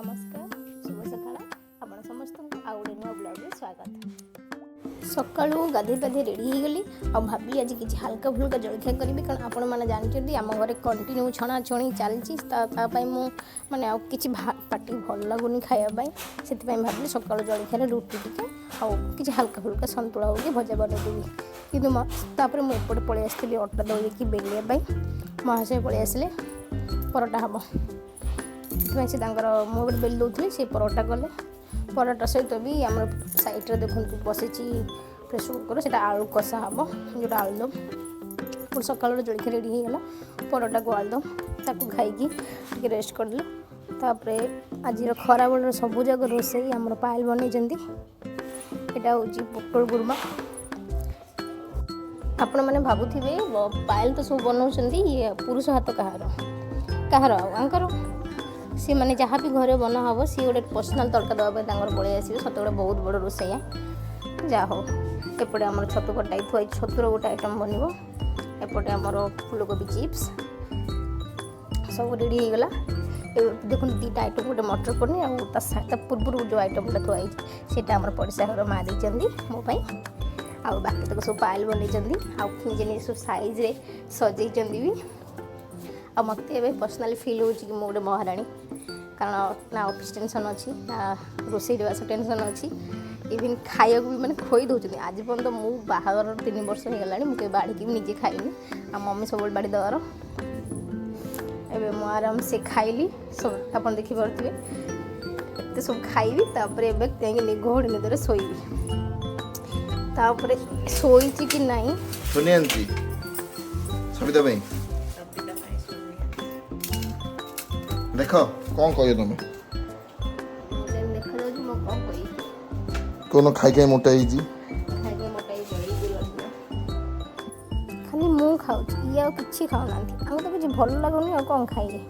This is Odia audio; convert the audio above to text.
ନମସ୍କାର, ଶୁଭ ସକାଳ। ଆପଣ ସମସ୍ତଙ୍କୁ ଆଉ ଗୋଟେ ନୂଆ ବ୍ଲଗ୍ରେ ସ୍ୱାଗତ। ସକାଳୁ ଗାଧୋଇ ପାଧୋଇ ରେଡ଼ି ହେଇଗଲି ଆଉ ଭାବିଲି ଆଜି କିଛି ହାଲକା ଫୁଲକା ଜଳଖିଆ କରିବି, କାରଣ ଆପଣମାନେ ଜାଣିଛନ୍ତି ଆମ ଘରେ କଣ୍ଟିନ୍ୟୁ ଛଣାଛଣି ଚାଲିଛି। ତା ପାଇଁ ମୁଁ ମାନେ ଆଉ କିଛି ପାଟି ଭଲ ଲାଗୁନି ଖାଇବା ପାଇଁ। ସେଥିପାଇଁ ଭାବିଲି ସକାଳୁ ଜଳଖିଆରେ ରୁଟି ଟିକେ ଆଉ କିଛି ହାଲକା ଫୁଲକା ସନ୍ତୁଳା ହଉ କି ଭଜା ବନେଇଦେବି। କିନ୍ତୁ ତାପରେ ମୁଁ ଏପଟେ ପଳେଇ ଆସିଥିଲି ଅଟା ଦଳିକି ବେଲିବା ପାଇଁ। ମହାଶୟ ପଳେଇ ଆସିଲେ, ପରଟା ହେବ। ସେଥିପାଇଁ ସେ ତାଙ୍କର, ମୁଁ ଗୋଟେ ବେଲି ଦେଉଥିଲି, ସେ ପରଟା କଲେ। ପରଟା ସହିତ ବି ଆମର ସାଇଡ଼୍ରେ ଦେଖନ୍ତୁ ବସିଛି ପ୍ରେସର୍ କୁକର୍, ସେଇଟା ଆଳୁ କଷା ହେବ, ଯେଉଁଟା ଆଳୁଦମ। ପୁଣି ସକାଳର ଜଳଖିଆ ରେଡ଼ି ହେଇଗଲା, ପରଟାକୁ ଆଳୁଦମ। ତାକୁ ଖାଇକି ଟିକେ ରେଷ୍ଟ କରିଦେଲୁ। ତାପରେ ଆଜିର ଖରାବେଳର ସବୁଯାକ ରୋଷେଇ ଆମର ପାଏଲ ବନେଇଛନ୍ତି। ଏଇଟା ହେଉଛି ପୋଟଳ କୁର୍ମା। ଆପଣମାନେ ଭାବୁଥିବେ, ପାଏଲ ତ ସବୁ ବନାଉଛନ୍ତି, ଇଏ ପୁରୁଷ ହାତ କାହାର କାହାର ଆଉ ଆଙ୍କର। ସେମାନେ ଯାହା ବି ଘରେ ବନା ହେବ, ସିଏ ଗୋଟେ ପର୍ସନାଲ୍ ତଡ଼କା ଦେବା ପାଇଁ ତାଙ୍କର ପଳେଇ ଆସିବେ। ସତ ଗୋଟେ ବହୁତ ବଡ଼ ରୋଷେଇଆ। ଯାହା ହଉ, ଏପଟେ ଆମର ଛତୁ କଟା ହେଇ ଥୁଆ ହେଇଛି, ଛତୁର ଗୋଟେ ଆଇଟମ୍ ବନିବ। ଏପଟେ ଆମର ଫୁଲକୋବି ଚିପ୍ସ ସବୁ ରେଡ଼ି ହେଇଗଲା। ଏବେ ଦେଖନ୍ତୁ ଦୁଇଟା ଆଇଟମ୍, ଗୋଟେ ମଟର ପନିର ଆଉ ତା ପୂର୍ବରୁ ଯେଉଁ ଆଇଟମ୍ଟା ଥୁଆ ହେଇଛି, ସେଇଟା ଆମର ପଡ଼ିଶା ଘର ମା ଦେଇଛନ୍ତି ମୋ ପାଇଁ। ଆଉ ବାକି ତକ ସବୁ ପାଏଲ ବନେଇଛନ୍ତି ଆଉ ନିଜେ ନିଜେ ସବୁ ସାଇଜ୍ରେ ସଜେଇଛନ୍ତି ବି। ଆଉ ମୋତେ ଏବେ ପର୍ସନାଲି ଫିଲ୍ ହେଉଛି କି ମୁଁ ଗୋଟେ ମହାରାଣୀ, କାରଣ ନା ଅଫିସ୍ ଟେନସନ୍ ଅଛି, ନା ରୋଷେଇ ବାସ ଟେନସନ୍ ଅଛି। ଇଭିନ୍ ଖାଇବାକୁ ବି ମାନେ ଖୋଇ ଦେଉଛନ୍ତି। ଆଜି ପର୍ଯ୍ୟନ୍ତ ମୁଁ ବାହାଘରର 3 ବର୍ଷ ହେଇଗଲାଣି, ମୁଁ କେବେ ବାଢ଼ିକି ବି ନିଜେ ଖାଇନି। ଆଉ ମମି ସବୁବେଳେ ବାଢ଼ି ଦେବାର। ଏବେ ମୁଁ ଆରାମସେ ଖାଇଲି। ସବୁ ଆପଣ ଦେଖିପାରୁଥିବେ, ଏତେ ସବୁ ଖାଇବି। ତାପରେ ଏବେ ଯାଇକି ନିଘୋଡ଼ ନିଦରେ ଶୋଇବି। ତାପରେ ଶୋଇଛି କି ନାହିଁ। ସୋନିଆ ଆଣିଛି ସବିତା ପାଇଁ। ସବିତା ପାଇଁ ସୋନିଆ। ଦେଖ, କ'ଣ କହିବ ତମେ? ଯେମିତି ଦେଖାଯାଉଛି, ମୁଁ କ'ଣ କହିବି? କହୁନ, ଖାଇ ଖାଇ ମୋଟା ହେଇଛି। ଖାଇକି ମୋଟା ହେଇ ପଳେଇବି। ଖାଲି ମୁଁ ଖାଉଛି, ଇଏ ଆଉ କିଛି ଖାଉନାହାନ୍ତି। ଆମକୁ ତ କିଛି ଭଲ ଲାଗୁନି, ଆଉ କ'ଣ ଖାଇବେ?